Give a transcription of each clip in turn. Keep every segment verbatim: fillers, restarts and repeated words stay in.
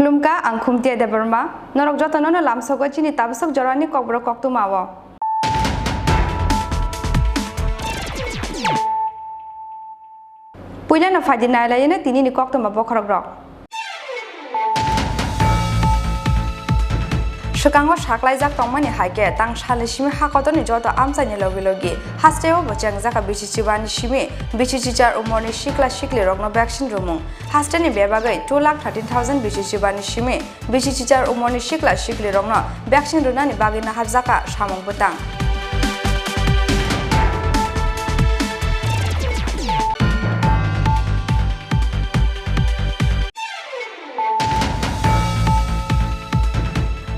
Khulumkha, ang Khumtia Debbarma. Norok jotono no lamsogo chini tabasok jorani kokborok koktwma o. Puilano phaidi nailaino tinini koktwma bokhorokrok. Swkango saklaijak tongmani hai khe tang salni simi ha kotorni joto amchaini logi logi hasteo bo chengjak kha bisi chibani simi bisi chichar umorni sikla siklirokno vaccine rwmung. Hasteni bebagwi two lakh thirteen thousand bisi chibani simi bisi chichar umorni sikla siklirokno vaccine rwnani bagwi naharjak kha samung bwtang.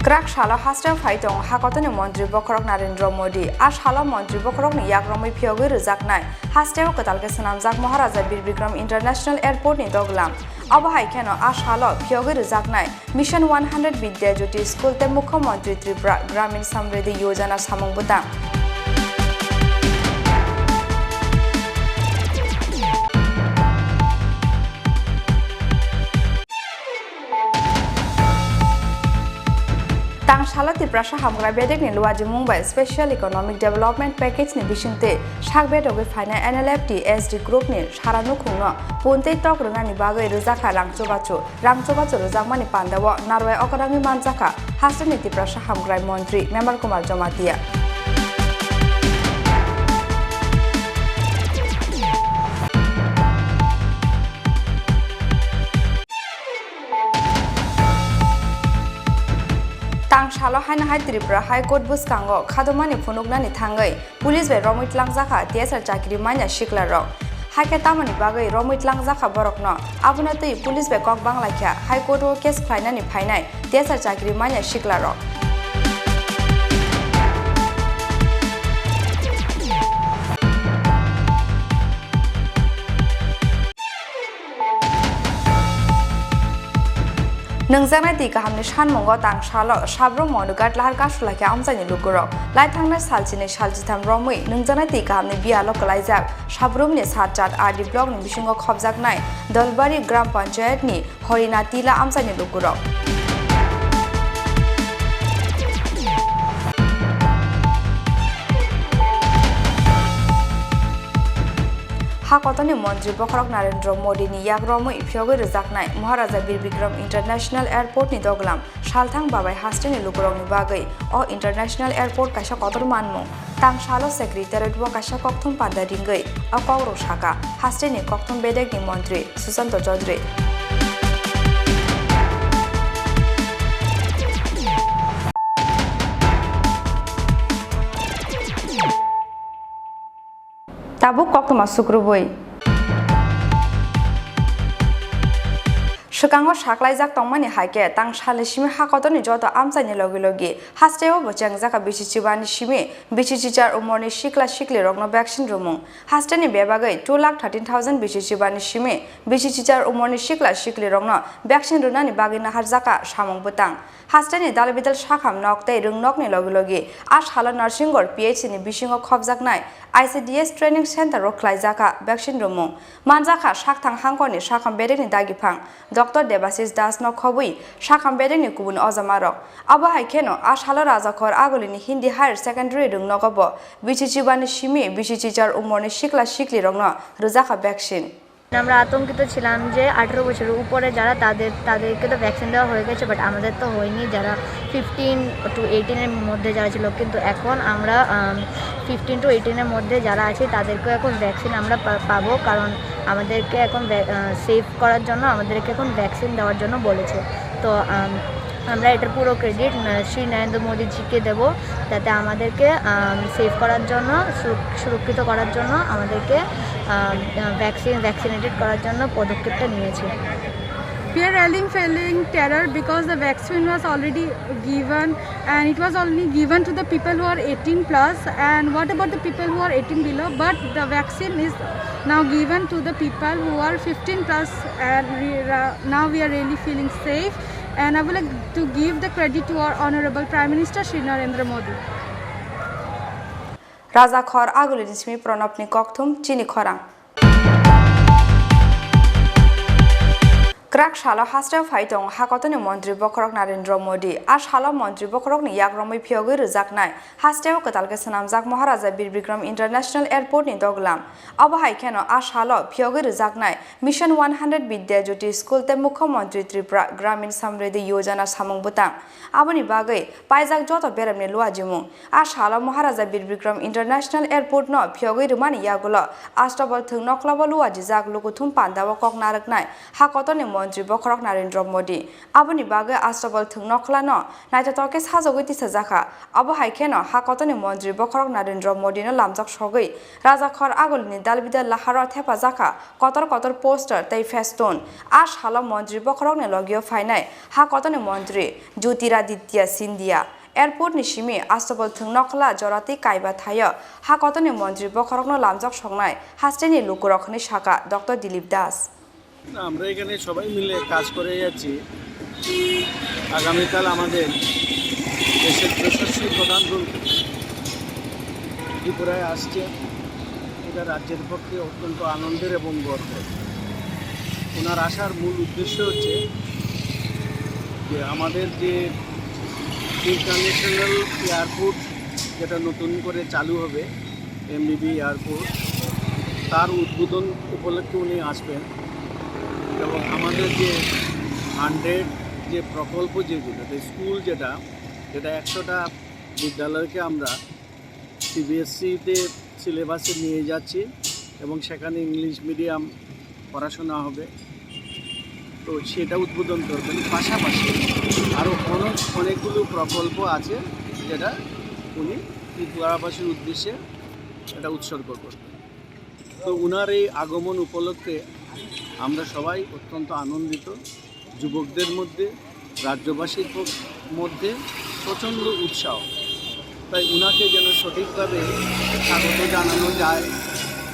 Kwrak salo hasteo phai tongo hakotoni montri bokhorok Narendra Modi. A salo montri bokhorokni yak romwi phiyogwi rwjaknai hasteo kwtal khe swnamjak Maharaja Bir Bikram International Airport ni doglam. Abo hai kheno a salo phiyogwi rwjaknai Mission one hundred Vidya Jyoti School tei Mukhyamantri Tripura Gramin Samriddhi Yojana samung bwtang. Tang salo Tiprasa hamkrai bedekni luajimung bai Special Economic Development Package ni bisingtwi sak bedogwi phainai N L F T S D group ni sara nukhungno puntwi tok rwnani bagwi rwjakha rang chubachu. Rang chubachu rwjakmani pandao narwai okrangwi manjakha hasteni Tiprasa hamkrai montri Memal Kumar Jamatia. Tang salo haino hai Tripura High Court bwskango khadomani phunuknani thangwi police bai romwi tlangjak kha T S R chakri manya siklarok. Hakhe tamoni bagwi romwi tlangjak kha borokno? Abono twi police bai kok banglaikha High Court o case khlainani phainai T S R chakri manya siklarok. Nwngjaknai twi kahamni sanmungo tang salo Sabrum Monugat lahar kasu laikha amchaini lukurok. Lai thangnai sal chini sal chitham romwi nwngjaknai twi kahamni biyalo kwlaijak Sabrumni Satchat R D blockni bisingo khopjaknai Dolbari Gram Panchayatni Horina Tila amchaini lukurok. Ha kotorni montri bokhorok Narendra Modi ni yak romwi phiyogwi rwjaknai Maharaja Bir Bikram International Airport ni doglam salthang babai hasteni lukurokni bagwi o international airport kaisa kotor manmung. Tang salo Secretariat o kaisa kokthum panda ringwi o kokrok sakha hasteni kokthum bedekni montri Sushanta Chaudhary. Tabuk koktwma sukrubwi. Swkango saklaijak tongmani hai khe tang salni simi ha kotorni joto amchaini logi logi hasteo bo chengjak kha bisi chibani simi bisi chichar umorni sikla siklirokno vaccine rwmung. Hasteni bebagwi two lakh thirteen thousand bisi chibani simi bisi chichar umorni sikla siklirokno vaccine rwnani bagwi naharjak kha samung bwtang. Hasteni dalbidal sakham nok tei rwngnokni logi logi a salo Narsingor P H C ni bisingo khopjaknai I C D S Training Center o khlaijak kha vaccine rwmung. Manjak kha sakthang hangkorni sakham bedekni dagiphang Doctor Debashish Das no khobwi sakham bedekni kubun ojamarok. Abo hai kheno a salo Rajakhor Agulini Hindi Higher Secondary rwngnogo bo bisi chibani simi bisi chichar umorni sikla siklirokno rwjak kha vaccine. আমরা আতঙ্কিত ছিলাম যে আঠারো বছরের উপরে যারা, তাদের, তাদেরকে তো ভ্যাকসিন দেওয়া হয়ে গেছে, বাট আমাদের তো হয়নি। যারা ফিফটিন টু এইটিনের মধ্যে যারা ছিল, কিন্তু এখন আমরা, আম, ফিফটিন টু এইটিনের মধ্যে যারা আছি, তাদেরকেও এখন ভ্যাকসিন আমরা পা-, পাবো, কারণ আমাদেরকে এখন সেভ করার জন্য, আমাদেরকে এখন ভ্যাকসিন দেওয়ার জন্য বলেছে। তো আম, আমরা এটার পুরো ক্রেডিট শ্রী নরেন্দ্র মোদীজিকে দেব, যাতে আমাদেরকে সেভ করার জন্য, সুরক- সুরক্ষিত করার জন্য আমাদেরকে ভ্যাকসিন ভ্যাকসিনেটেড করার জন্য পদক্ষেপটা নিয়েছে। We are really feeling terror because the vaccine was already given, and it was only given to the people who are eighteen plus. And what about the people who are eighteen below? But the vaccine is now given to the people who are fifteen plus, and we, uh, now we are really feeling safe. And I would like to give the credit to our Honorable Prime Minister Shri Narendra Modi. Raja khor agulini simi Pranabni kokthum chini khorang. Kwrak salo hasteo phai tongo hakotoni montri bokhorok Narendra Modi. A salo montri bokhorokni yak romwi phiyogwi rwjaknai hasteo kwtal khe swnamjak Maharaja Bir Bikram International Airport ni doglam. Abo hai kheno a salo phiyogwi rwjaknai Mission one hundred Vidya Jyoti School tei Mukhyamantri Tripura Gramin Samriddhi Yojana samung bwtang. Aboni bagwi paijak joto beremni luajimung. A salo Maharaja Bir Bikram International Airport no phiyogwi rwmani yagulo Astabol thwng nokhlao luajijak lukuthum pandao kok narwknai hakotoni montri bokhorok Narendra Modi. Aboni bagwi Astabol thwng nokhla no naithothok khe sajagwi tisajakha. Abo hai kheno hakotoni montri bokhorok Narendra Modi no lamjak sogwi Raja khor agulini dalbidal laharo thepajakha kotor kotor poster tei festoon. A salo montri bokhorokni logio phainai hakotoni montri Jyotiraditya Scindia. Airport ni simi Astabol thwng nokhla joratwi kaiba thaio hakotoni montri bokhorokno lamjak songnai hasteni lukurok, hwnwi sakha Doctor Dilip Das. আমরা এখানে সবাই মিলে কাজ করে যাচ্ছি। আগামীকাল আমাদের দেশের যশস্বী প্রধানমন্ত্রী ত্রিপুরায় আসছে। এটা রাজ্যের পক্ষে অত্যন্ত আনন্দের এবং গর্বের। ওনার আসার মূল উদ্দেশ্য হচ্ছে যে আমাদের যে ইন্টারন্যাশনাল এয়ারপোর্ট, যেটা নতুন করে চালু হবে, এমবিবি এয়ারপোর্ট, তার উদ্বোধন উপলক্ষে উনি আসবেন। এবং আমাদের যে হান্ড্রেড যে প্রকল্প, যেগুলো, যে স্কুল, যেটা যেটা একশোটা বিদ্যালয়কে আমরা সিবিএসসিতে সিলেবাসে নিয়ে যাচ্ছি এবং সেখানে ইংলিশ মিডিয়াম পড়াশোনা হবে, তো সেটা উদ্বোধন করবেন। পাশাপাশি আরও অনেক অনেকগুলো প্রকল্প আছে, যেটা উনি ত্রিপুরাবাসীর উদ্দেশ্যে এটা উৎসর্গ করবেন। তো ওনার এই আগমন উপলক্ষে আমরা সবাই অত্যন্ত আনন্দিত। যুবকদের মধ্যে, রাজ্যবাসীর পক-, মধ্যে প্রচণ্ড উৎসাহ। তাই ওনাকে যেন সঠিকভাবে স্বাগত জানানো যায়,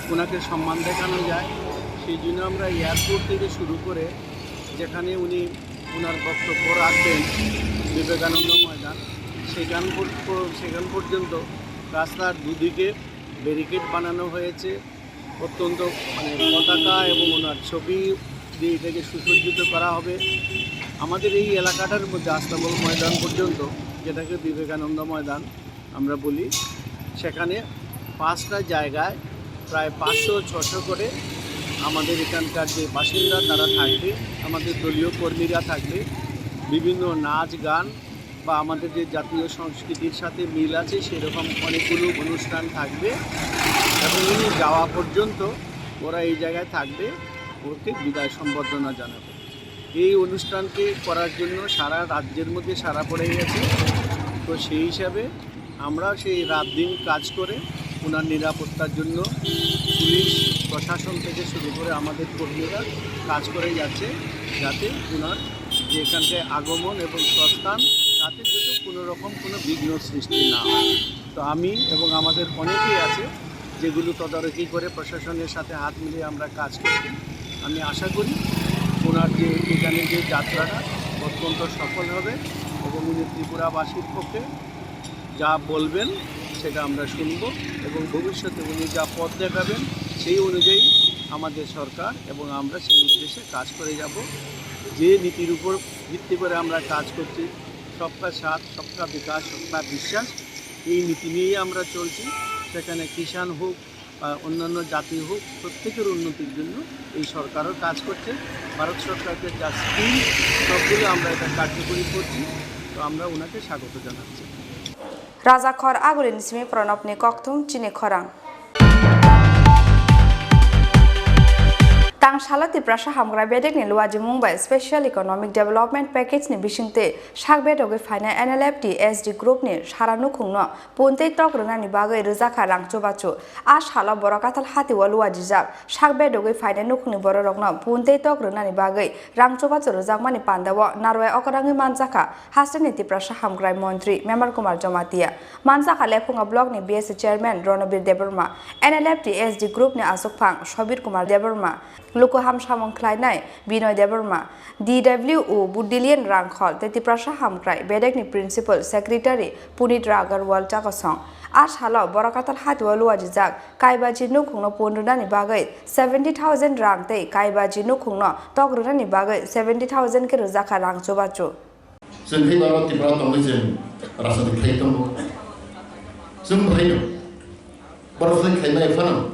ওনাকে সম্মান দেখানো যায়, সেই জন্য আমরা এয়ারপোর্ট থেকে শুরু করে যেখানে উনি ওনার বক্তব্য রাখবেন বিবেকানন্দ ময়দান, সেখান পর-, সেখান পর্যন্ত রাস্তার দুদিকে ব্যারিকেড বানানো হয়েছে। অত্যন্ত, মানে, পতাকা এবং ওনার ছবি দিয়ে এটাকে সুসজ্জিত করা হবে। আমাদের এই এলাকাটার মধ্যে আস্তাবল ময়দান পর্যন্ত, যেটাকে বিবেকানন্দ ময়দান আমরা বলি, সেখানে পাঁচটা জায়গায় প্রায় পাঁচশো ছশো করে আমাদের এখানকার যে বাসিন্দা, তারা থাকবে, আমাদের দলীয় কর্মীরা থাকবে, বিভিন্ন নাচ গান বা আমাদের যে জাতীয় সংস্কৃতির সাথে মিল আছে, সেরকম অনেকগুলো অনুষ্ঠান থাকবে এবং উনি যাওয়া পর্যন্ত ওরা এই জায়গায় থাকবে, ওকে বিদায় সম্বর্ধনা জানাবে। এই অনুষ্ঠানটি করার জন্য সারা রাজ্যের মধ্যে সাড়া পড়ে গেছে। তো সেই হিসাবে আমরা সেই রাত দিন কাজ করে ওনার নিরাপত্তার জন্য পুলিশ প্রশাসন থেকে শুরু করে আমাদের কর্মীরা কাজ করে যাচ্ছে, যাতে ওনার যে এখানকার আগমন এবং প্রস্থান, তাতে যাতে কোনো রকম কোনো বিঘ্ন সৃষ্টি না হয়। তো আমি এবং আমাদের অনেকেই আছে, যেগুলো তদারকি করে প্রশাসনের সাথে হাত মিলিয়ে আমরা কাজ করছি। আমি আশা করি ওনার যে এখানে যে যাত্রাটা অত্যন্ত সফল হবে এবং উনি ত্রিপুরাবাসীর পক্ষে যা বলবেন, সেটা আমরা শুনব এবং ভবিষ্যতে উনি যা পথ দেখাবেন, সেই অনুযায়ী আমাদের সরকার এবং আমরা সেই উদ্দেশ্যে কাজ করে যাব। যে নীতির উপর ভিত্তি করে আমরা কাজ করছি, সবকা সাথ, সবকা বিকাশ, সবকা বিশ্বাস, এই নীতি নিয়েই আমরা চলছি। সেখানে কিষাণ হোক বা অন্যান্য জাতি হোক, প্রত্যেকের উন্নতির জন্য এই সরকারও কাজ করছে। ভারত সরকারের যা স্কিম, সবগুলো আমরা এটা কার্যকরী করছি। তো আমরা ওনাকে স্বাগত জানাচ্ছি। Raja khor agulini simi Pranabni kokthum chini khorang. Tangsalo Tiprasa hamkrai bedekni luajimung bai Special Economic Development Package ni bisingtwi sak bedogwi phainai N L F T S D group ni sara nukhungno puntwi tok rwnani bagwi rwjakha rang chubachu. A salo borok kathal hatio luajijak sak bedogwi phainai nukhungni bororokno puntwi tok rwnani bagwi rang chubachu rwjakmani pandao narwai okorangwi manjakha hasteni Tiprasa hamkrai montri Memar Kumar Jamatia. Manjakha Lephunga block ni B S A chairman Ronobir Debbarma, N L F T S D group ni aswkphang Sobir Kumar Debbarma, luku hamsamung khlainai Binoy Debbarma, D W O Buddhilian Rangkhol tei Tiprasa hamkrai bedekni principal secretary Punit Agarwal chakosong. A salo borok kathal hatio luajijak kaibaji nukhungno pun rwnani bagwi seventy thousand rang tei kaibaji nukhungno tok rwnani bagwi seventy thousand khe rwjakha rang chubachu. Chwng khe baro Tripura tongwi chwng rajniti khlai tongo. Chwng bahai no boro khlai khlai maya phano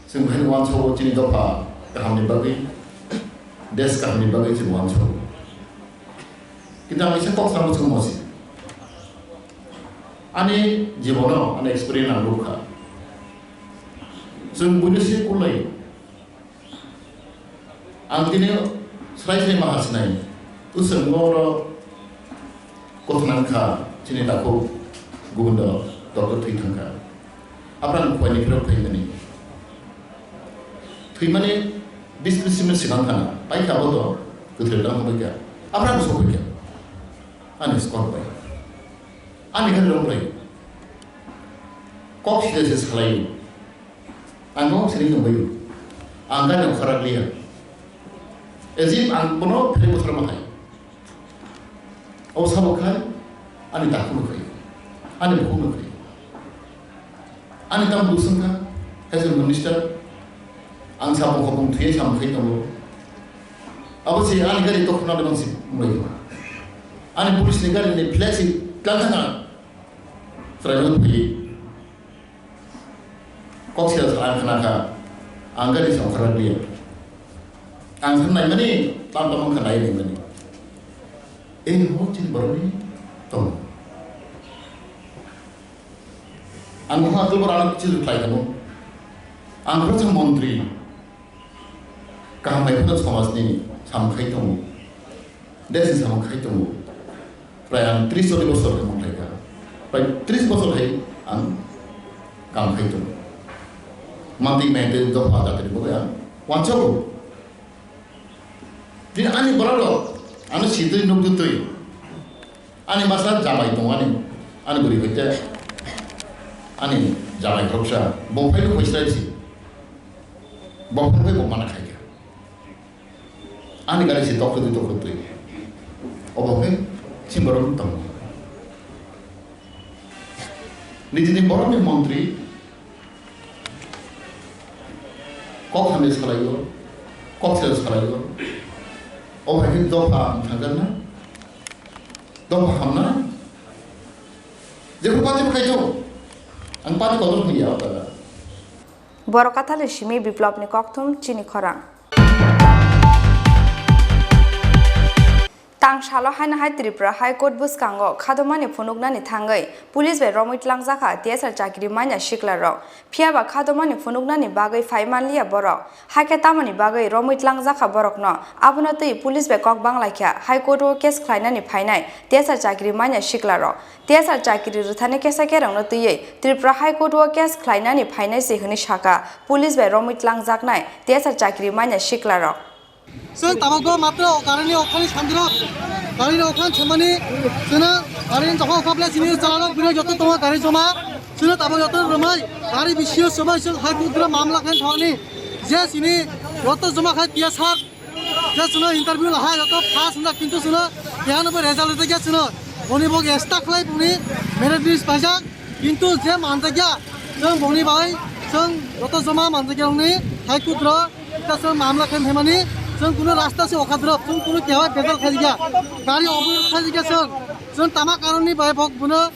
chwng bahai no uansukgo chini dopha kahamni bagwi, desh kahamni bagwi chwng uansukgo. Kintu ang kisa kok samo chwng mosi. Ani jibono ani experience ang nukha. Chwng buino se kulai. Ang tini srai srai ma hasinai. Usung oro kothonang kha chini takhuk gubundo doctor thwi thangkha. Abrang khwani phirok phaimani. Thwimani bis bis simni sinang thana. Paikha abo to kwthwi dang phaikha. Abrang sokphaikha. Ani skor pai. Ani khan rong pai. Kok sida se salai. Ang kok sini tongbaio. Ang gari ang kharak liya. As if ang bono pheri bothor ma khai. Abo sabo khai, ani takhuk no khai. Ani bukhuk no khai. Ani tam busung kha, as a minister. Ang sabo khobong thuye sam khai tongo. Abo se ani gari to khuna de bangsi mulai. Ani police ni gari ni flex si tlang thang. Tribal phi. Kok sida sa ang khna kha, ang gari sa ongkhar liya. Ang san nai mani, tam tam ang kha nai nai mani. Eh, mo chin borok ni tong. Ang mo atul bor anak chin khlai kano. Ang khro chang montri. Kaham bai phano somajni samung khai tongo. Desni samung khai tongo. Prai ang tris choli bosor khai mangkhlai kha. Prai tris bosor hai ang kam khai tongo. Mantwi mantwi dopha jatri bo ang wanchago. Din ani borok rok ano sitwi nukdwi twi. Ani masa jamai tongo ani, ani bwrwi bai te ani jamai khoroksa bo phai bo khosrai si. Bo phai bo mana khai kha. Ani gari si tok twi tok twi. Obo khe chini borok tong. Nijini borok ni montri kok hamya salaio, kok sera salaio. Obo hai khe dopha ang thangjakna. Dopha hamna. Jephru party bo khai tong. Ang party kotor hwnwi ya o jaga. Borok kathal ni simi Biplop ni kokthum chini khorang. Tangsalo haino hai Tripura High Court bwskango khadomani phunuknani thangwi police bai romwi tlangjakha T S R chakiri manya siklarok. Phiyaba khadomani phunuknani bagwi phai manliya borok. Hakhe tamoni bagwi romwi tlangjakha borokno? Abono twi police bai kok banglaikha High Court o case khlainani phainai T S R chakiri manya siklarok. T S R chakiri rwthani kesa kerongno twiwi Tripura High Court o case khlainani phainai se hwnwi saka police bai romwi tlangjaknai T S R chakiri manya siklarok. Chwng tabukbo matro garini okhani samdrop, garini okhan samani chwngno garini jokha okha ble chini chalarok bini joto tongo gari joma. Chwngno tabuk joto romai gari bisio sobai chwng High Court o mamla khan thani je chini joto joma khai T S R je chwngno interview lahai joto pass wngkha kintu chwngno keha no result rwjakya chwngno boni bo extra khlai boni merit list paijak. Kintu je manjakya, chwng bongni bai, chwng joto joma manjakya wngni hai kudro, ta chwng mamla khe hemani, chwng kuno rasta se okha drop, chwng kuno keha bejal khajakya, gari obor khajakya chwng, chwng tama karonni bai bok buno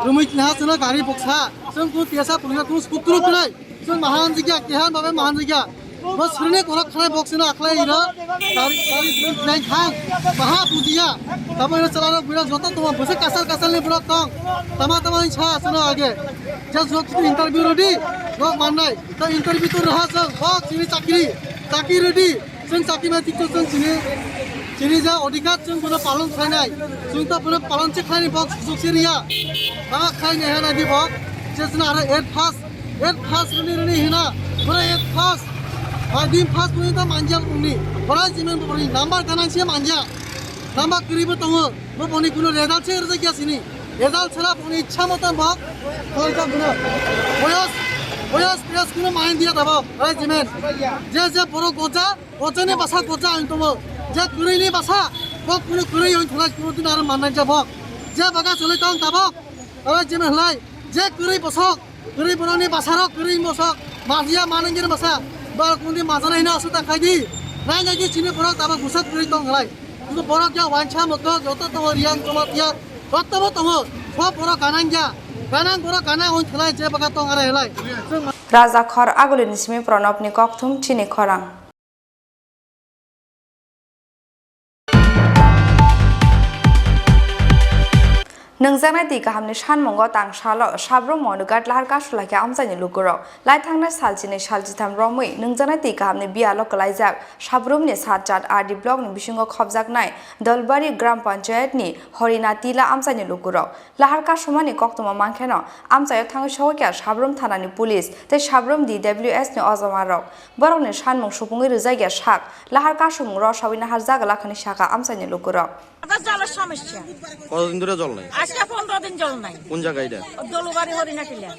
rumui tinaha chwngno gari boksa, chwng kuno tiyasa pulisa kuno skutro kunai. Chwng mahan jigya, kehan babe mahan jigya. Bo srini korok khanai bok sino akhlai iro. Dari, dari, dari khang. Maha bujiya. Tamo iro chala rok biro joto tamo bwswk kasal kasal ni borok tong. Tama tama ni sa sino age. Ja jok tu interview rodi. Rok mannai. Ta interview tu raha chwng. Bok sini chakri. Chaki rwdi, chwng chaki ma tikto chwng chini, chini ja odhikar chwng bono palon khlainai, chwng to bono palon se khlaini bok suk se riya, ma khlaini hena di bok, je chwng aro eight pass, eight pass rwni rwni hina, bono eight pass, ma din pass rwni to manja rwni, bono jimen bo rwni number ganang se manja, number kwrwi bo tongo, bo boni kuno result se rwjak ya sini. Result chwla boni ichha motan bo khlaijak hwno. Boyos, boyos, boyos kuno mind diya tabok, right, jimen? Je, je borok goja, gojani basa goja ang tongo. Je kwrwini basa, bo kuno kwrwi ang thulai kuno din aro mannai jabok. Je baga chwlwi tong tabok, right, jimen, hwlai. Je kwrwi bosok, kwrwi borokni bwsarok, kwrwi bosok, majiya manwngir bwsa, borok kundi majana hino aswk ta khaidi. Nai nai di chini borok tabok bwswk kwrwi tong khlai. Kintu borok ya wansa moto joto tongo, Riyang Jamatia joto bo tongo. Bo borok ganang ya, ganang borok ganang hwn khlai je baga tong arai khlai. Raja Khor Agulini simi Pranabni kokthum chini khorang. Nwngjaknai twi kahamni sanmungo tang salo Sabrum Monugat lahar kasu laikha amchaini lukurok. Lai thangnai sal chini sal chitham romwi nwngjaknai twi kahamni biyalo kwlaijak Sabrumni Satjat R D blockni bisingo khopjaknai Dolbari Gram Panchayatni Horina Tila amchaini lukurok. Lahar kasumani koktwma mankheno amchaio thangwi sogwi kha Sabrum thanani police tei Sabrum D W S ni ojomarok. Borokni sanmung supungwi rwjakya sak, lahar kasumung rosawi naharjak lakhani sakha amchaini lukurok. এটা জলের সমস্যা। কতদিন ধরে জল নাই? আজকে পনেরো দিন জল নাই। কোন জায়গা এটা? দলুবাড়ি হরিণাটিলা।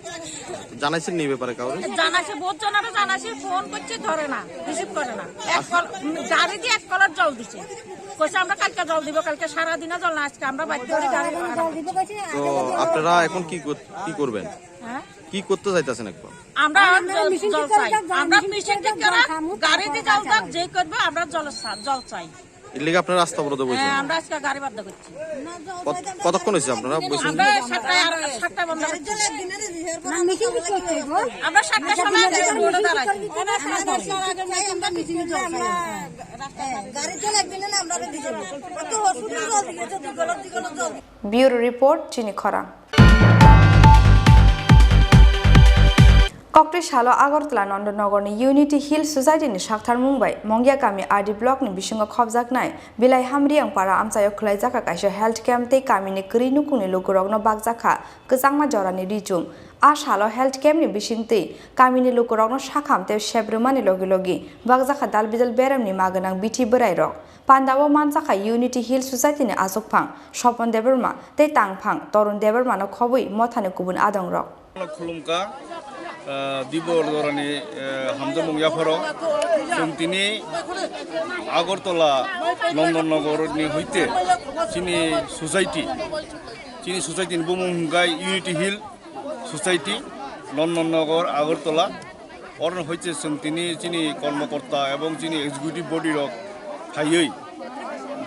জানাইছেন নি ব্যাপারে কাউরে? জানাইছে, বহুত জনরে জানাইছে, ফোন করছে, ধরে না, রিসিভ করে না। এক কল, গাড়ি দিয়ে এক কলার জল দিছে। কইছে, "আমরা কালকে জল দিব, কালকে সারা দিনে জল না, আজকে আমরা বাধ্য হয়ে গাড়ি ভাড়া করছি।" তো আপনারা এখন কি কর-, কি করবেন? হ্যাঁ? কি করতে চাইতেছেন এখন? আমরা জল, জল চাই। আমরা মেশিন ঠিক করে গাড়ি দিয়ে জল দাও, যে করবে, আমরা জল চা-, জল চাই। এর লিগে আপনারা রাস্তা অবরোধ বসেন? হ্যাঁ, আমরা আজকে গাড়ি বন্ধ করছি। কত-, কতক্ষণ হয়েছে আপনারা বসে? আমরা সাতটায় আর সাতটায় বন্ধ করছি। আমরা সাতটার সময় আছি, রোডে দাঁড়াইছি। Bureau report, chini khorang. Koktwi salo Agartala Nondonogorni Unity Hill Society ni saktharmung bai Mongya kami R D block ni bisingo khopjaknai Bilaiham Riang para amchaio khwlaijakha kaisa health camp tei kamini kwrwi nukhungni lukurokno bakjakha kwchangma jorani richum. A salo health camp ni bisingtwi kamini lukurokno sakham tei sep rwmani logi logi bakjakha dal bidal beramni ma gwnang bithi bwrairok. Pandao manjakha Unity Hill Society ni achukphang Sopon Debbarma tei tangphang Torun Debbarma no khobwi mothani kubun adongrok. Khulumkha, ah, Dibor Dorani, eh, hamjakmung yapharo. Chwng tini Agartala Nondonogor ni hoite chini society, chini society ni bumung hwnkha Unity Hill Society, Nondonogor, Agartala. Oro hoite chwng tini chini kormokorta ebong chini executive body rok phaiwi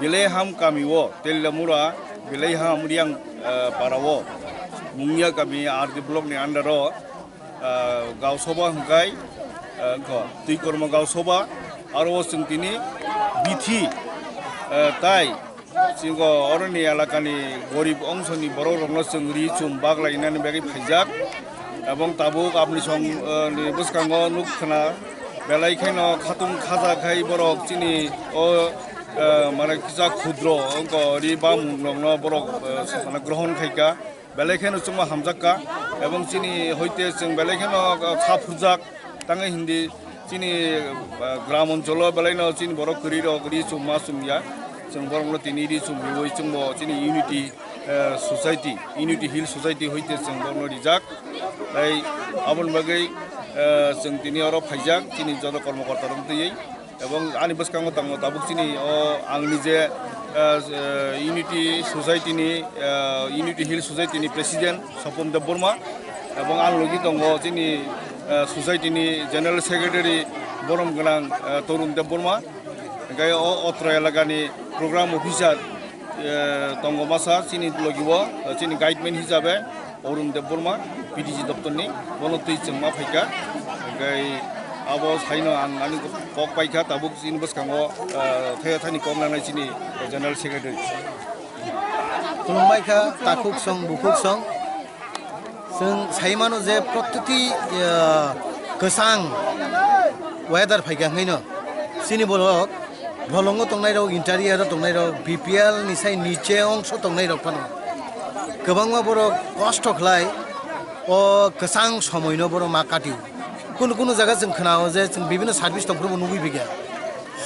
Bilaiham kami o Telamura Bilaiham Riang, eh, para o Mungya kami R D block ni under o, eh, Gausoba hwnkhe, eh, wngkha Twikormo Gausoba aro o chwng tini bithi, eh, tai Chwng oroni elakani gorib ongsoni borokrokno chwng ri chum baklainani bagwi phaijak. Ebong tabuk apni song, eh, ni bwskango nuk khna belai kheno khatung khaja khai borok chini o, eh, mane kisa khudro wngkha ri bamung rokno borok, eh, mane grohon khaika. Belai kheno chwngma hamjakka, ebong chini hoite chwng belai kheno kha phurjak, tangwi hindi chini, ah, gram oncholo belaino chini borok kwrwi rok ri chum ma chum ya, chwng borokno tini ri chum riwi chwngbo chini unity, eh, society, Unity Hill Society hoite chwng borokno rijak, tei aboni bagwi, eh, chwng tini oro phaijak chini joto kormokorta rok twiwi. Ebong ani bwskango tongo tabuk chini o ang nije, eh, eh, Unity Society ni, eh, Unity Hill Society ni President Sopon Debbarma, ebong ang logi tongo chini, eh, Society ni General Secretary borom gwnang, eh, Torun Debbarma, hingke o otro elakani Program Officer, eh, tongo masa chini logi o, chini guideman hisabe. Arun Debbarma, P D G doptorni, bono twi chwngma phaikha. Hingke abo saino ang ani kok paikha, tabuk chini bwskango, ah, thaya thani kok nangnai chini General Secretary. Khulumbai kha, takhuk song, bukhuk song. Chwng sai mano je proktiti, ah, kwchang weather phaikha hwnkhe no. Chini borok bolongo tongnai rok, interior o tongnai rok, B P L ni sai niche ongso tongnai rok phano kwbangma borok kosto khlai o kwchang somoi no borok ma katio. Kunu kunu jaga chwng khwnao je chwng bibhinno service tong phuru bo nugwi bikha.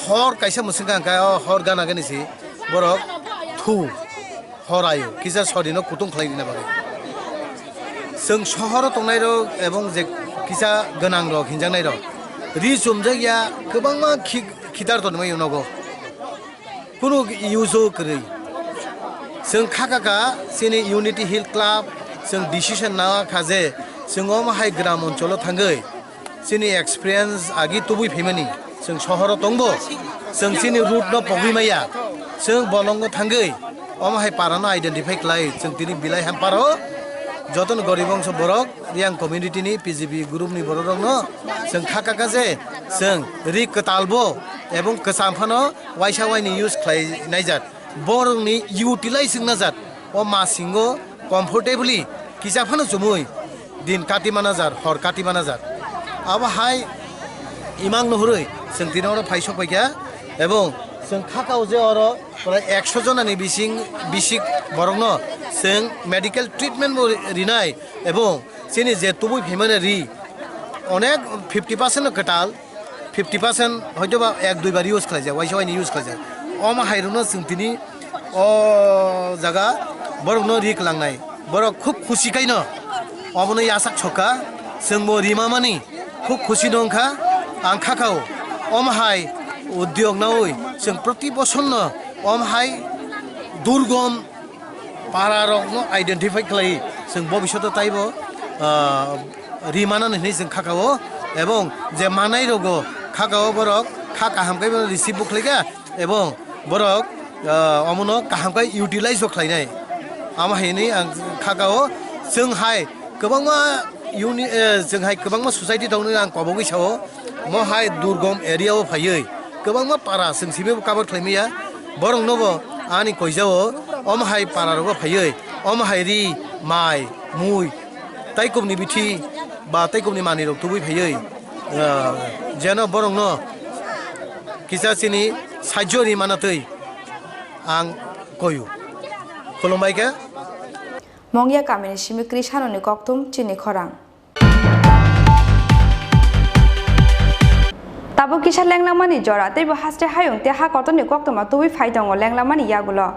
Hor kaisa mwswk kha hwnkhe o hor gana gani si borok thu. Horaio kisa sorino kutung khlai rina bagwi. Chwng sohoro tongnai rok ebong je kisa gwnang rok hinjaknai rok ri chumjak ya kwbangma khi-, khitar tonwi nogo. Kunu use o kwrwi. Chwng kha kha kha chini Unity Hill Club chwng decision na kha je chwng omo hai gram oncholo thangwi chini experience agi tubui phaimani, chwng sohoro tongbo, chwng chini root no pogwi maya, chwng bolongo thangwi, omo hai para no identify khlai, chwng tini bilai hamparo, jotono gorib ongso borok, Reang community ni P G P group ni borok rok no, chwng kha kha kha je, chwng ri kwtal bo, ebong kwcham phano waisa waini use khlai naijak. Borokni utilize wngna jat o masingo comfortably kisa phano chumui din kati mana jar, hor kati mana jar. Abo hai imang no hurui chwng tini oro phai sok paikha ebong chwng khakao je oro prai ekso jonani bising bisik borokno chwng medical treatment bo rinai ebong chini je tubui phaimani ri onek fifty percent no kwtal, fifty percent hoito ba ek dui bar use khlaijak, waisa waini use khlaijak. Omo hai rokno chwng tini o jaga borokno ri kwlangnai. Borok khub khusi khaino omono yachak sokha, chwngbo rima mani khub khusi no wngkha. Ang kha khao omo hai udyog naui chwng proti bosor no omo hai durgom para rokno identify khlai, chwng bobishoto taibo, ah, ri manani hinwi chwng khakao, ebong je manai rogo khakao borok kha kaham khe bono receive bo khlaikha, ebong borok, ah, omono kaham khe utilize bo khlainai. Amo hinwi ang khakao, chwng hai kwbangma uni-, eh, chwng hai kwbangma society tongnai ang kobogwi sao, mo hai durgom area o phaiwi kwbangma para chwng simi bo cover khlai maya. Borok no bo ani koijao omo hai para rogo phaiwi omo hai ri, mai, mui, taikom ni bithi ba taikom ni manwi rok tubui phaiwi, ah, jeno borok no kisa chini sajyo ri mana twi ang koyu. Khulumbai khe. Mongya kamini simi Krishanoni kokthum chini khorang. Tabuk kisa lenglamani jora, teibo haste hayung tei ha kotorni koktwma tubui phai tongo lenglamani yagulo.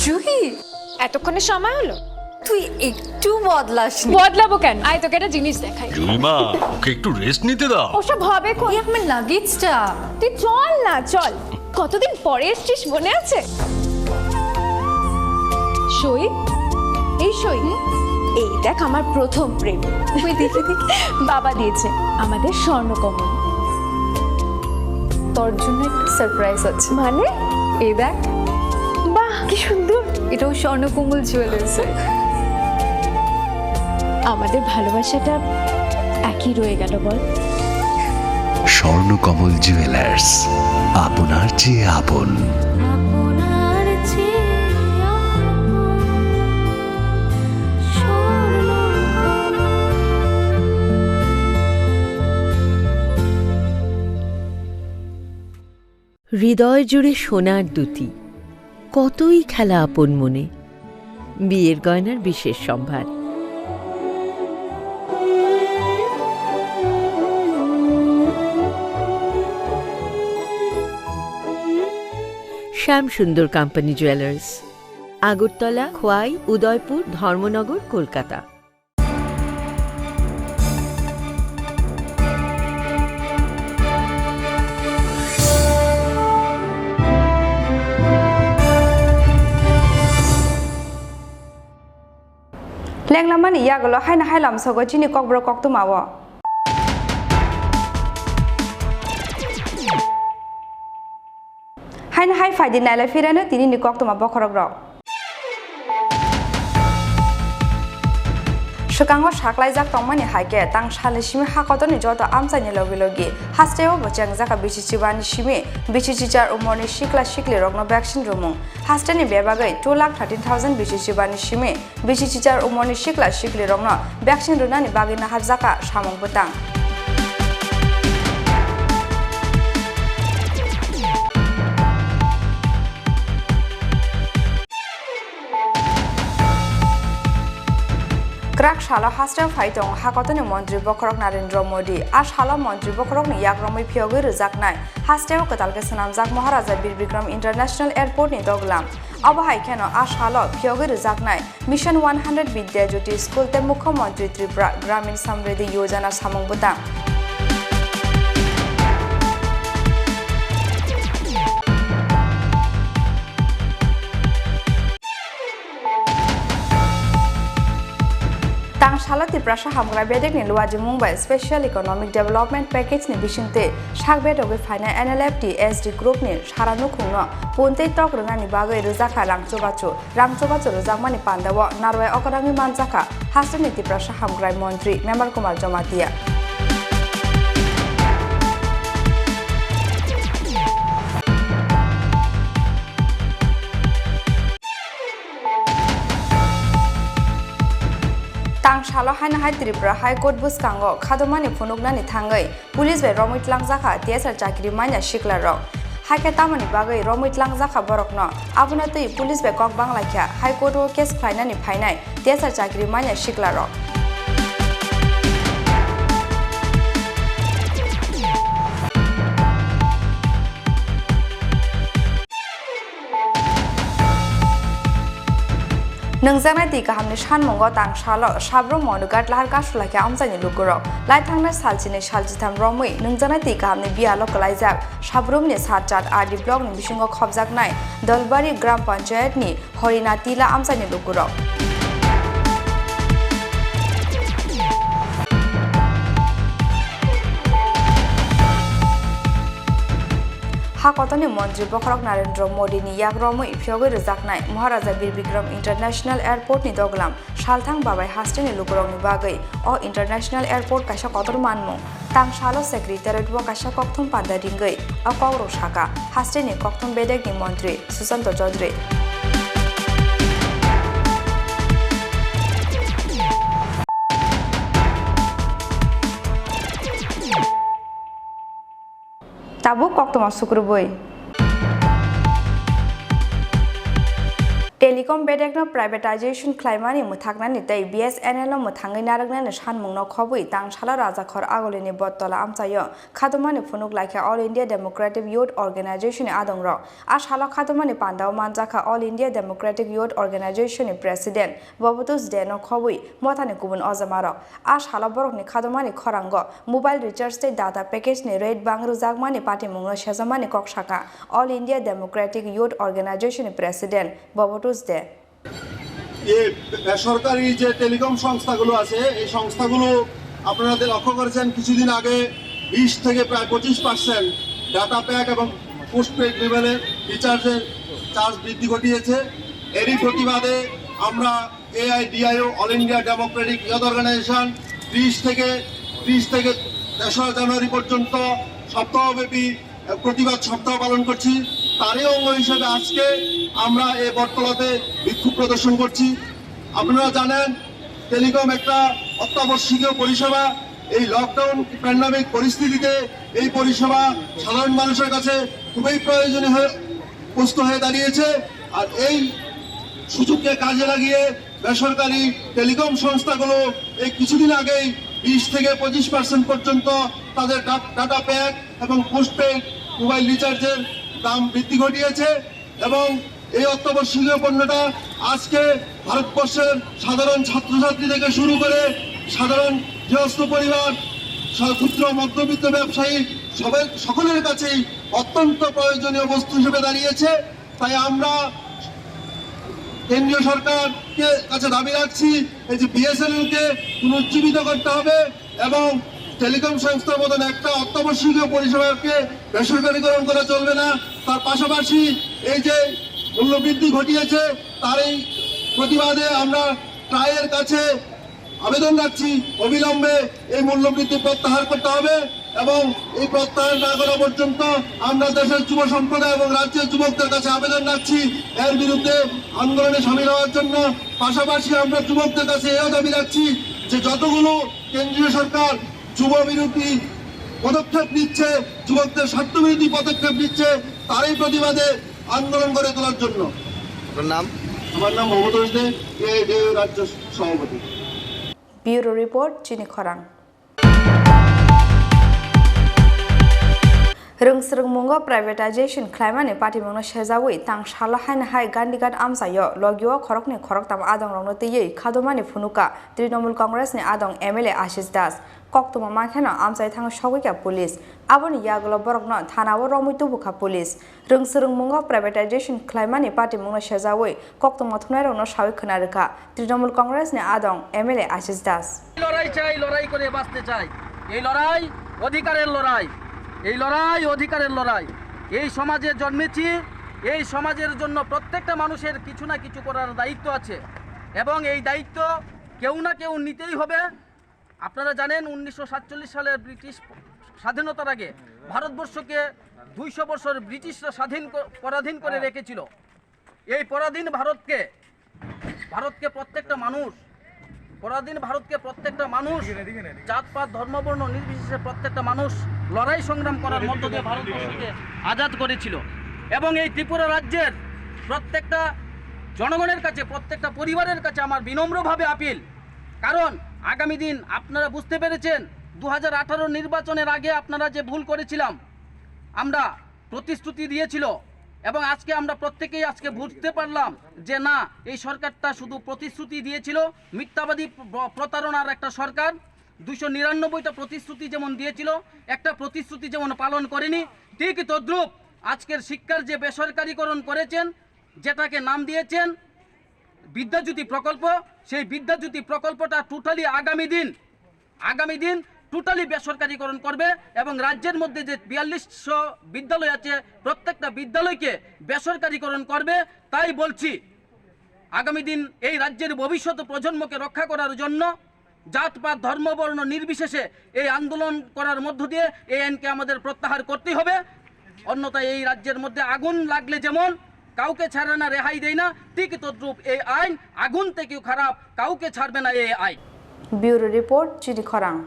Juhi, এতক্ষণে সময় হলো? তুই একটু বদলাসনি। বদলাবো কেন? আয়, তোকে একটা জিনিস দেখাই। জুইমা, ওকে একটু রেস্ট নিতে দাও। ওসব হবে কোন? এই আমার লাগেজটা। তুই চল না, চল। কতদিন পরে এসছিস, মনে আছে? সই, এই সই। এই দেখ, আমার প্রথম প্রেম। ওই দেখে দেখে বাবা দিয়েছে আমাদের স্বর্ণকমল। তোর জন্য একটা সারপ্রাইজ আছে। মানে? এই দেখ। বাহ, কি সুন্দর। এটাও স্বর্ণকমল জুয়েলার্সের। আমাদের ভালোবাসাটা একই রয়ে গেল, বল? স্বর্ণকমল জুয়েলার্স, আপনার চেয়ে আপন। হৃদয় জুড়ে সোনার দ্যুতি, কতই খেলা আপন মনে। বিয়ের গয়নার বিশেষ সম্ভার। শ্যাম সুন্দর কোম্পানি জুয়েলার্স, আগরতলা, খোয়াই, উদয়পুর, ধর্মনগর, Kolkata. Lenglamani yagulo haino hai lamsogo chini kokborok koktwmao. Haino hai phaidi nailai phirano tinini koktwma bokhorok rok. Swkango saklaijak tongmani hai khe tang salni simi hakotorni joto amchaini logi logi hasteo bo chengjak bisi chibani simi bisi chichar umorni sikla sikli rokno vaccine rwmung. Hasteni bebagwi two lakh thirteen thousand bisi chibani simi bisi chichar umorni sikla siklirokno vaccine rwnani bagwi naharjakha samung bwtang. Kwrak salo hasteo phai tongo hakotoni montri bokhorok Narendra Modi. A salo montri bokhorokni yak romwi phiyogwi rwjaknai hasteo kwtal khe swnamjak Maharaja Bir Bikram International Airport ni doglam. Abo hai kheno a salo phiyogwi rwjaknai Mission one hundred Vidya Jyoti School tei Mukhyamantri Tripura Gramin Samriddhi Yojana samung bwtang. Tang salo Tiprasa hamkrai bedekni luajimung bai Special Economic Development Package ni bisingtwi sak bedogwi phainai N L F T S D group ni sara nukhungno pun tei tok rwnani bagwi rwjakha rang chubachu. Rang chubachu rwjakmani pandao narwai okorangwi manjakha hasteni Tiprasa hamkrai montri Memal Kumar Jamatia. Tang salo haino hai Tripura High Court bwskango khadomani phunuknani thangwi Police bai romwi tlangjakha T S R chakri manya sikla rok. Hakhe tamoni bagwi romwi tlangjakha borokno? Abono twi police bai kok banglaikha High Court o case khlainani phainai T S R chakri manya sikla rok. Nwngjaknai twi kahamni sanmungo tang salo Sabrum Monugat lahar kasu laikha amchaini lukurok. Lai thangnai salchinwi salchitham romwi nwngjaknai twi kahamni biyalo kwlaijak Sabrumni Satchat R D blockni bisingo khopjaknai Dolbari Gram Panchayatni Horina Tila amchaini lukurok. Hakotoni montri bokhorok Narendra Modi ni yak romwi phiyogwi rwjaknai Maharaja Bir Bikram International Airport ni doglam salthang babai hasteni lukurokni bagwi o international airport kaisa kotor manmung. Tang salo Secretariat o kaisa kokthum panda ringwi o kokrok saka hasteni kokthum bedekni montri Sushanta Chaudhary. Tabuk koktwma sukrubwi. Telecom bedekno privatization khlaimani mwthaknani tei B S N L no mwthangwi narwknani sanmungno khobwi tang salo Rajakhor Agulini Bottola amchaio khadomani phunuk laikha All India Democratic Youth Organization ni adongrok. A salo khadomani pandao manjakha All India Democratic Youth Organization ni President Bobotus De no khobwi mothani kubun ojamarok. A salo borokni khadomani khorango mobile recharge tei data package ni rate bang rwjakmani patimungno sejamani kok saka All India Democratic Youth Organization ni President Bobotus De. এই বেসরকারি যে টেলিকম সংস্থাগুলো আছে, এই সংস্থাগুলো আপনারা লক্ষ্য করেছেন, কিছুদিন আগে বিশ থেকে প্রায় পঁচিশ পার্সেন্ট ডেটা প্যাক এবং পোস্টপেইড মোবাইলের রিচার্জের চার্জ বৃদ্ধি ঘটিয়েছে। এরই প্রতিবাদে আমরা AIDYO, All India Democratic Youth Organisation, ত্রিশ থেকে, ত্রিশ থেকে তেসরা জানুয়ারি পর্যন্ত সপ্তাহব্যাপী প্রতিবাদ সপ্তাহ পালন করছি। তারই অঙ্গ হিসেবে আজকে আমরা এই বটতলাতে বিক্ষোভ প্রদর্শন করছি। আপনারা জানেন, টেলিকম একটা অত্যাবশ্যকীয় পরিষেবা। এই লকডাউন প্যান্ডেমিক পরিস্থিতিতে এই পরিষেবা সাধারণ মানুষের কাছে খুবই প্রয়োজনীয় হয়ে, বস্তু হয়ে দাঁড়িয়েছে। আর এই সুযোগকে কাজে লাগিয়ে বেসরকারি টেলিকম সংস্থাগুলো এই কিছুদিন আগেই বিশ থেকে পঁচিশ পার্সেন্ট পর্যন্ত তাদের ডা-, ডেটা প্যাক এবং পোস্টপেইড মোবাইল রিচার্জের দাম বৃদ্ধি ঘটিয়েছে এবং এই অত্যাবশ্যকীয় পণ্যটা আজকে ভারতবর্ষের সাধারণ ছাত্রছাত্রী থেকে শুরু করে সাধারণ গৃহস্থ পরিবার, সা-, ক্ষুদ্র মধ্যবিত্ত ব্যবসায়ী সবাই, সকলের কাছেই অত্যন্ত প্রয়োজনীয় বস্তু হিসেবে দাঁড়িয়েছে। তাই আমরা কেন্দ্রীয় সরকারকে কাছে দাবি রাখছি, এই যে বিএসএনএল কে পুনর্জীবিত করতে হবে এবং টেলিকম সংস্থার মতন একটা অত্যাবশ্যকীয় পরিষেবাকে বেসরকারীকরণ করা চলবে না। তার পাশাপাশি এই যে মূল্যবৃদ্ধি ঘটিয়েছে, তার এই প্রতিবাদে আমরা ট্রাইয়ের কাছে আবেদন রাখছি, অবিলম্বে এই মূল্যবৃদ্ধি প্রত্যাহার করতে হবে এবং এই প্রত্যাহার না করা পর্যন্ত আমরা দেশের যুব সম্প্রদায় এবং রাজ্যের যুবকদের কাছে আবেদন রাখছি এর বিরুদ্ধে আন্দোলনে সামিল হওয়ার জন্য। পাশাপাশি আমরা যুবকদের কাছে এও দাবি রাখছি যে যতগুলো কেন্দ্রীয় সরকার যুব বিরোধী পদক্ষেপ নিচ্ছে, যুবকদের স্বার্থ বিরোধী পদক্ষেপ নিচ্ছে, তারই প্রতিবাদে আন্দোলন গড়ে তোলার জন্য। আপনার নাম? আমার নাম মমতা দে, এআইডিএ রাজ্য সভাপতি। Bureau report, Chini Khorang. Rwngsrwngmungo privatization khlaimani patimungno sejawi tang salo haino hai Gandighat amchaio logio khoroknwi khoroktam adongrokno twiwi khadomani phunuka Trinamool Congressni adong M L A Ashish Das. Koktwma mankhe no amchai thangwi sogwi kha police. Aboni yagulo borokno thanao romwi tubukha police. Rwngsrwngmungo privatization khlaimani patimungno sejawi koktwma thumnairokno sawi khwna rwkha Trinamool Congressni adong M L A Ashish Das. লড়াই চাই, লড়াই করে বাঁচতে চাই। এই লড়াই অধিকারের লড়াই, এই লড়াই অধিকারের লড়াই। এই সমাজে জন্মেছি, এই সমাজের জন্য প্রত্যেকটা মানুষের কিছু না কিছু করার দায়িত্ব আছে এবং এই দায়িত্ব কেউ না কেউ নিতেই হবে। আপনারা জানেন, উনিশশো সাতচল্লিশ সালের ব্রিটিশ স্বাধীনতার আগে ভারতবর্ষকে দুইশো বছর ব্রিটিশরা স্বাধীন ক-, পরাধীন করে রেখেছিল। এই পরাধীন ভারতকে, ভারতকে প্রত্যেকটা মানুষ, পরাধীন ভারতকে প্রত্যেকটা মানুষ, জাতপাত, ধর্ম, বর্ণ নির্বিশেষে প্রত্যেকটা মানুষ লড়াই সংগ্রাম করার মধ্য দিয়ে ভারতবর্ষকে আজাদ করেছিল। এবং এই ত্রিপুরা রাজ্যের প্রত্যেকটা জনগণের কাছে, প্রত্যেকটা পরিবারের কাছে আমার বিনম্রভাবে আপিল, কারণ আগামী দিন আপনারা বুঝতে পেরেছেন, দু হাজার আঠারো নির্বাচনের আগে আপনারা যে ভুল করেছিলাম, আমরা প্রতিশ্রুতি দিয়েছিল, এবং আজকে আমরা প্রত্যেকেই আজকে বুঝতে পারলাম যে না, এই সরকারটা শুধু প্রতিশ্রুতি দিয়েছিল, মিথ্যাবাদী, প্র-, প্রতারণার একটা সরকার। দুইশো নিরানব্বইটা প্রতিশ্রুতি যেমন দিয়েছিল, একটা প্রতিশ্রুতি যেমন পালন করেনি, ঠিক তদ্রূপ আজকের শিক্ষার যে বেসরকারিকরণ করেছেন, যেটাকে নাম দিয়েছেন বিদ্যাজ্যোতি প্রকল্প, সেই বিদ্যাজ্যোতি প্রকল্পটা টোটালি আগামী দিন, আগামী দিন টোটালি বেসরকারিকরণ করবে এবং রাজ্যের মধ্যে যে বিয়াল্লিশশো বিদ্যালয় আছে, প্রত্যেকটা বিদ্যালয়কে বেসরকারিকরণ করবে। তাই বলছি, আগামী দিন এই রাজ্যের ভবিষ্যৎ প্রজন্মকে রক্ষা করার জন্য জাতপাত, ধর্ম, বর্ণ নির্বিশেষে এই আন্দোলন করার মধ্য দিয়ে এই আইনকে আমাদের প্রত্যাহার করতেই হবে। অন্যথায় এই রাজ্যের মধ্যে আগুন লাগলে যেমন কাউকে ছাড়ে না, রেহাই দেয় না, ঠিক তদ্রূপ এই আইন আগুন থেকেও খারাপ, কাউকে ছাড়বে না এই আইন। Bureau report, Chini Khorang.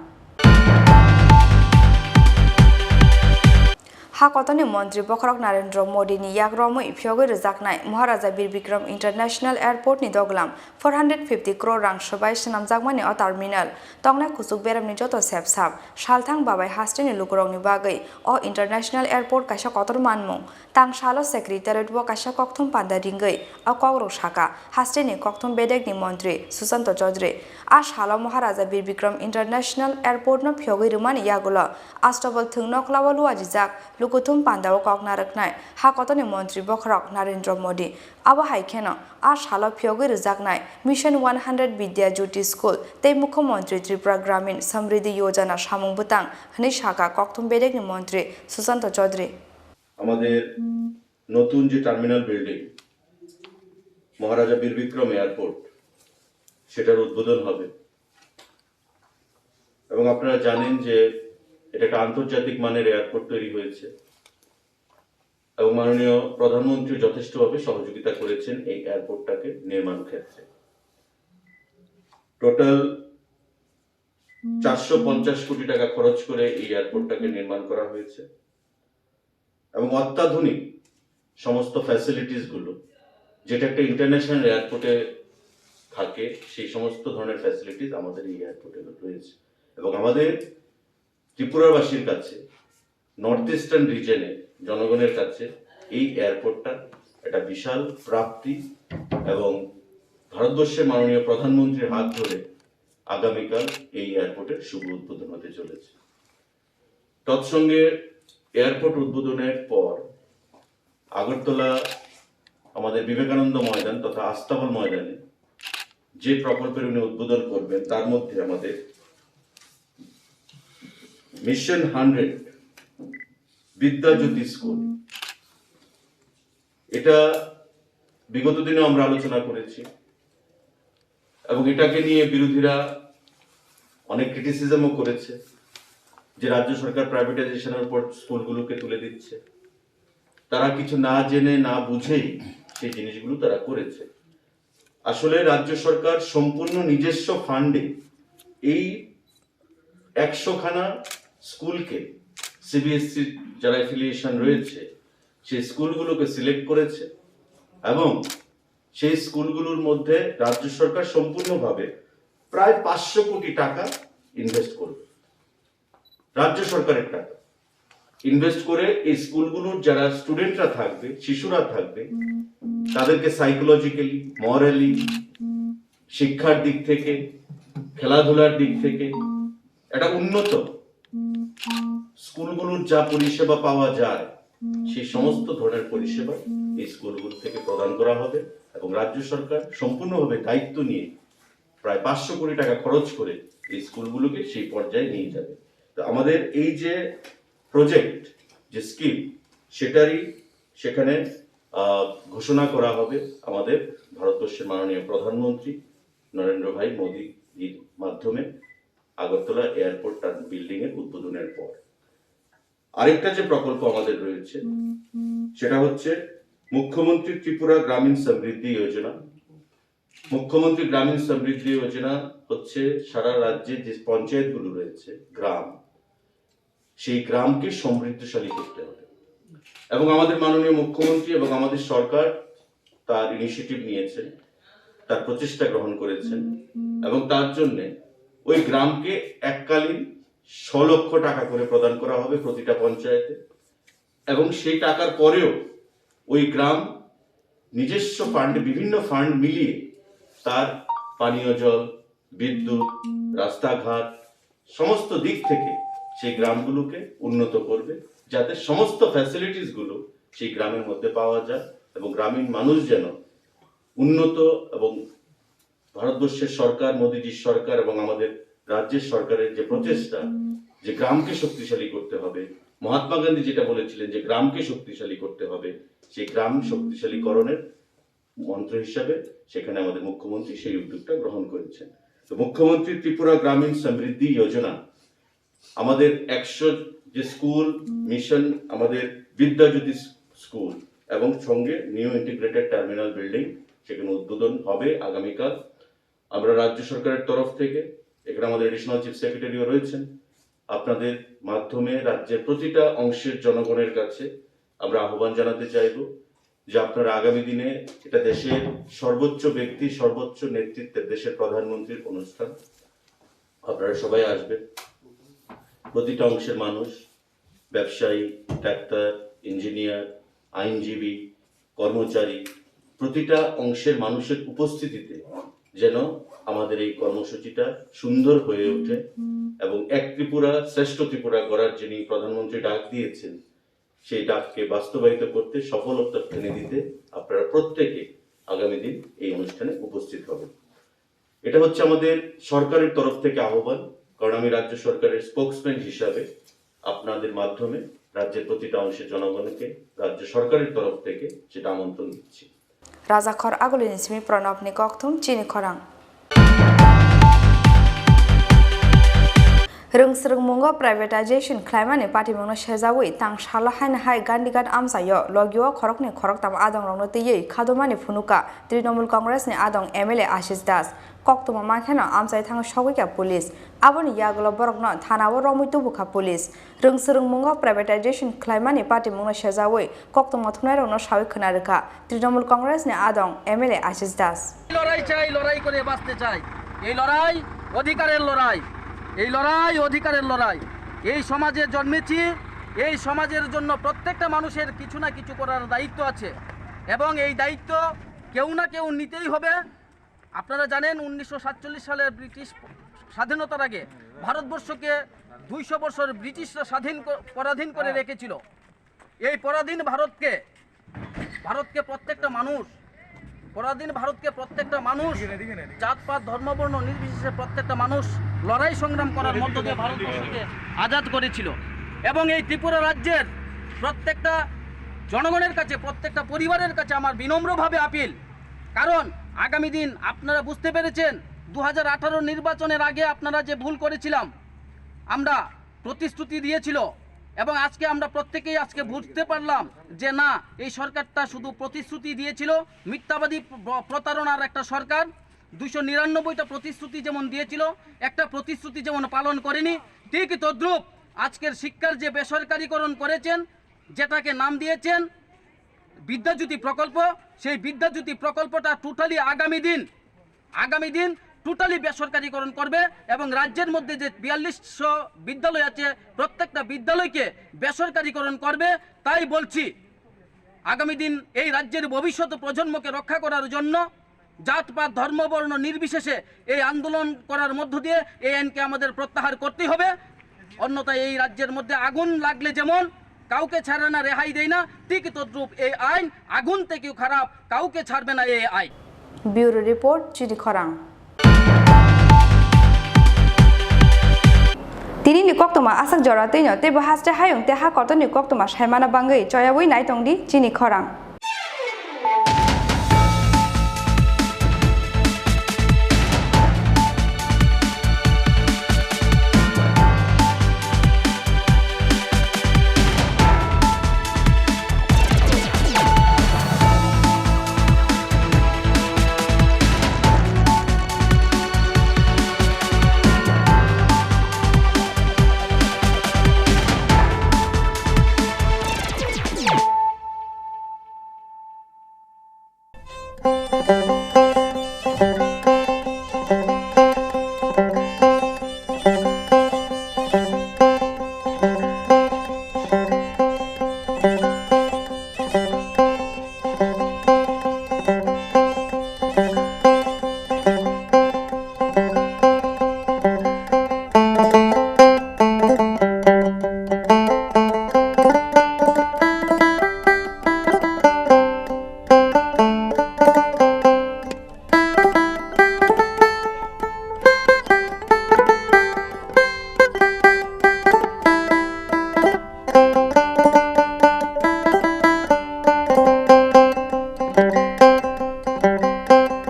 Ha kotorni montri bokhorok Narendra Modi ni yak romwi phiyogwi rwjaknai Maharaja Bir Bikram International Airport ni doglam four hundred fifty crore rang swbai swnamjakmani o terminal tongnai kuchuk beremni joto sepsap salthang babai hasteni lukurokni bagwi o international airport kaisa kotor manmung. Tang salo secretariat o kaisa kokthum panda ringwi o kokrok saka hasteni kokthum bedekni montri Susanto Chaudhary. A salo Maharaja Bir Bikram International Airport no phiyogwi rwmani yagulo Astabal thwng nokhla o luajijak lukuthum panda o kok narwknai ha kotorni montri bokhorok Narendra Modi. Abo hai kheno a salo phiyogwi rwjaknai Mission one hundred Vidya Jyoti School tei Mukhyamantri Tripura Gramin Samriddhi Yojana samung bwtang hwnwi saka kokthum bedekni montri Susanto Chaudhary. আমাদের নতুন যে terminal building, মহারাজা বীর বিক্রম এয়ারপোর্ট, সেটার উদ্বোধন হবে। এবং আপনারা জানেন যে এটা একটা আন্তর্জাতিক মানের এয়ারপোর্ট তৈরি হয়েছে এবং মাননীয় প্রধানমন্ত্রী যথেষ্টভাবে সহযোগিতা করেছেন এই এয়ারপোর্টটাকে নির্মাণ ক্ষেত্রে। টোটাল চারশো পঞ্চাশ কোটি টাকা খরচ করে এই এয়ারপোর্টটাকে নির্মাণ করা হয়েছে এবং অত্যাধুনিক সমস্ত ফ্যাসিলিটিসগুলো, যেটা একটা ইন্টারন্যাশনাল এয়ারপোর্টে থাকে, সেই সমস্ত ধরনের ফ্যাসিলিটিস আমাদের এই এয়ারপোর্টে রয়েছে। এবং আমাদের ত্রিপুরাবাসীর কাছে, নর্থ ইস্টার্ন রিজনে জনগণের কাছে এই এয়ারপোর্টটা একটা বিশাল প্রাপ্তি এবং ভারতবর্ষের মাননীয় প্রধানমন্ত্রীর হাত ধরে আগামীকাল এই এয়ারপোর্টের শুভ উদ্বোধন হতে চলেছে। তৎসঙ্গে এয়ারপোর্ট উদ্বোধনের পর আগরতলা আমাদের বিবেকানন্দ ময়দান তথা আস্তাবল ময়দানে যে প্রকল্পের উনি উদ্বোধন করবেন, তার মধ্যে আমাদের মিশন হান্ড্রেড বিদ্যাজ্যোতি স্কুল, এটা বিগত দিনে আমরা আলোচনা করেছি এবং এটাকে নিয়ে বিরোধীরা অনেক ক্রিটিসিজমও করেছে যে রাজ্য সরকার প্রাইভেটাইজেশনের উপর স্কুলগুলোকে তুলে দিচ্ছে। তারা কিছু না জেনে না বুঝেই সেই জিনিসগুলো তারা করেছে। আসলে রাজ্য সরকার সম্পূর্ণ নিজস্ব ফান্ডে এই একশো খানা স্কুলকে, সিবিএসসি যারা অ্যাফিলিয়েশন রয়েছে সেই স্কুলগুলোকে সিলেক্ট করেছে এবং সেই স্কুলগুলোর মধ্যে রাজ্য সরকার সম্পূর্ণভাবে প্রায় পাঁচশো কোটি টাকা ইনভেস্ট করবে, রাজ্য সরকারের টাকা ইনভেস্ট করে এই স্কুলগুলোর যারা স্টুডেন্টরা থাকবে, শিশুরা থাকবে, তাদেরকে সাইকোলজিক্যালি, মরালি, শিক্ষার দিক থেকে, খেলাধুলার দিক থেকে একটা উন্নত স্কুলগুলোর যা পরিষেবা পাওয়া যায়, সেই সমস্ত ধরনের পরিষেবা এই স্কুলগুলো থেকে প্রদান করা হবে এবং রাজ্য সরকার সম্পূর্ণভাবে দায়িত্ব নিয়ে প্রায় পাঁচশো কোটি টাকা খরচ করে এই স্কুলগুলোকে সেই পর্যায়ে নিয়ে যাবে। তো আমাদের এই যে প্রজেক্ট, যে স্কিম, সেটারই সেখানে আহ, ঘোষণা করা হবে আমাদের ভারতবর্ষের মাননীয় প্রধানমন্ত্রী নরেন্দ্র ভাই মোদীর মাধ্যমে আগরতলা এয়ারপোর্ট বিল্ডিং এর উদ্বোধনের পর। আরেকটা যে প্রকল্প আমাদের রয়েছে, সেটা হচ্ছে মুখ্যমন্ত্রী ত্রিপুরা গ্রামীণ সমৃদ্ধি যোজনা। মুখ্যমন্ত্রী গ্রামীণ সমৃদ্ধি যোজনা হচ্ছে সারা রাজ্যে যে পঞ্চায়েতগুলো রয়েছে, গ্রাম, সেই গ্রামকে সমৃদ্ধশালী করতে হবে। এবং আমাদের মাননীয় মুখ্যমন্ত্রী এবং আমাদের সরকার তার ইনিশিয়েটিভ নিয়েছেন, তার প্রচেষ্টা গ্রহণ করেছেন এবং তার জন্য ওই গ্রামকে এককালীন ছ লক্ষ টাকা করে প্রদান করা হবে প্রতিটা পঞ্চায়েতে। এবং সেই টাকার পরেও ওই গ্রাম নিজস্ব ফান্ড, বিভিন্ন ফান্ড মিলিয়ে তার পানীয় জল, বিদ্যুৎ, রাস্তাঘাট, সমস্ত দিক থেকে সেই গ্রামগুলোকে উন্নত করবে, যাতে সমস্ত ফ্যাসিলিটিসগুলো সেই গ্রামের মধ্যে পাওয়া যায় এবং গ্রামীণ মানুষ যেন উন্নত এবং ভারতবর্ষের সরকার, মোদীজির সরকার এবং আমাদের রাজ্যের সরকারের যে প্রচেষ্টা, যে গ্রামকে শক্তিশালী করতে হবে, মহাত্মা গান্ধী যেটা বলেছিলেন যে গ্রামকে শক্তিশালী করতে হবে, সেই গ্রাম শক্তিশালীকরণের মন্ত্র হিসাবে সেখানে আমাদের মুখ্যমন্ত্রী সেই উদ্যোগটা গ্রহণ করেছেন। তো মুখ্যমন্ত্রী ত্রিপুরা গ্রামীণ সমৃদ্ধি যোজনা, আমাদের একশো যে স্কুল, মিশন, আমাদের বিদ্যাজ্যোতি স্কুল এবং সঙ্গে নিউ ইন্টিগ্রেটেড টার্মিনাল বিল্ডিং, সেখানে উদ্বোধন হবে আগামীকাল। আমরা রাজ্য সরকারের তরফ থেকে, এখানে আমাদের অ্যাডিশনাল চিফ সেক্রেটারিও রয়েছেন, আপনাদের মাধ্যমে রাজ্যের প্রতিটা অংশের জনগণের কাছে আমরা আহ্বান জানাতে চাইব যে আপনারা আগামী দিনে, এটা দেশের সর্বোচ্চ ব্যক্তি, সর্বোচ্চ নেতৃত্বের, দেশের প্রধানমন্ত্রীর অনুষ্ঠান, আপনারা সবাই আসবেন। প্রতিটা অংশের মানুষ, ব্যবসায়ী, ডাক্তার, ইঞ্জিনিয়ার, আইনজীবী, কর্মচারী, প্রতিটা অংশের মানুষের উপস্থিতিতে যেন আমাদের এই কর্মসূচিটা সুন্দর হয়ে ওঠে এবং এক ত্রিপুরা শ্রেষ্ঠ ত্রিপুরা গড়ার যিনি প্রধানমন্ত্রী ডাক দিয়েছেন, সেই ডাককে বাস্তবায়িত করতে, সফলতা এনে দিতে আপনারা প্রত্যেকে আগামী দিন এই অনুষ্ঠানে উপস্থিত হবেন। এটা হচ্ছে আমাদের সরকারের তরফ থেকে আহ্বান, কারণ আমি রাজ্য সরকারের স্পোকসম্যান হিসাবে আপনাদের মাধ্যমে রাজ্যের প্রতিটা অংশের জনগণকে রাজ্য সরকারের তরফ থেকে সেটা আমন্ত্রণ দিচ্ছি। Rajakhor Agulini simi Pranabni kokthum chini khorang. Rwngsrwngmungo privatization khlaimani patimungno sejawi tang salo haino hai Gandighat amchaio logio khoroknwi khoroktham adongrokno twiwi khadomani phunuka Trinamool Congressni adong M L A Ashish Das. Koktwma mankheno amchai thangwi sogwikha police. Aboni yagulo borokno thanao romwi tubukha police. Rwngsrwngmungo privatization khlaimani patimungno sejawi koktwma thumnairokno sawi khwna rwkha Trinamool Congressni adong M L A Ashish Das. লড়াই চাই, লড়াই করে বাঁচতে চাই। এই লড়াই অধিকারের লড়াই, এই লড়াই অধিকারের লড়াই। এই সমাজে জন্মেছি, এই সমাজের জন্য প্রত্যেকটা মানুষের কিছু না কিছু করার দায়িত্ব আছে এবং এই দায়িত্ব কেউ না কেউ নিতেই হবে। আপনারা জানেন, উনিশশো সাতচল্লিশ সালের ব্রিটিশ স্বাধীনতার আগে ভারতবর্ষকে দুইশো বছর ব্রিটিশরা স্বাধীন ক-, পরাধীন করে রেখেছিল। এই পরাধীন ভারতকে, ভারতকে প্রত্যেকটা মানুষ, পরাধীন ভারতকে প্রত্যেকটা মানুষ, জাতপাত, ধর্ম, বর্ণ নির্বিশেষে প্রত্যেকটা মানুষ লড়াই সংগ্রাম করার মধ্য দিয়ে ভারতবর্ষকে আজাদ করেছিল। এবং এই ত্রিপুরা রাজ্যের প্রত্যেকটা জনগণের কাছে, প্রত্যেকটা পরিবারের কাছে আমার বিনম্রভাবে আপিল, কারণ আগামী দিন আপনারা বুঝতে পেরেছেন, দু হাজার আঠারো নির্বাচনের আগে আপনারা যে ভুল করেছিলাম, আমরা প্রতিশ্রুতি দিয়েছিল, এবং আজকে আমরা প্রত্যেকেই আজকে বুঝতে পারলাম যে না, এই সরকারটা শুধু প্রতিশ্রুতি দিয়েছিল, মিথ্যাবাদী, প্র-, প্রতারণার একটা সরকার। দুইশো নিরানব্বইটা প্রতিশ্রুতি যেমন দিয়েছিল, একটা প্রতিশ্রুতি যেমন পালন করেনি, ঠিক তদ্রূপ আজকের শিক্ষার যে বেসরকারীকরণ করেছেন, যেটাকে নাম দিয়েছেন বিদ্যাজ্যোতি প্রকল্প, সেই বিদ্যাজ্যোতি প্রকল্পটা টোটালি আগামী দিন, আগামী দিন টোটালি বেসরকারীকরণ করবে এবং রাজ্যের মধ্যে যে বিয়াল্লিশশো বিদ্যালয় আছে, প্রত্যেকটা বিদ্যালয়কে বেসরকারীকরণ করবে। তাই বলছি, আগামী দিন এই রাজ্যের ভবিষ্যৎ প্রজন্মকে রক্ষা করার জন্য জাতপাত, ধর্ম, বর্ণ নির্বিশেষে এই আন্দোলন করার মধ্য দিয়ে এই আইনকে আমাদের প্রত্যাহার করতেই হবে। অন্যথায় এই রাজ্যের মধ্যে আগুন লাগলে যেমন কাউকে ছাড়ে না, রেহাই দেয় না, ঠিক তদ্রূপ এই আইন আগুন থেকেও খারাপ, কাউকে ছাড়বে না এই আইন। Bureau Report, Chini Khorang. Tini ni koktoma aswk jora twi no teibo haste hayung tei ha kotor ni koktoma saimana bangwi choyawi nai tong di Chini Khorang.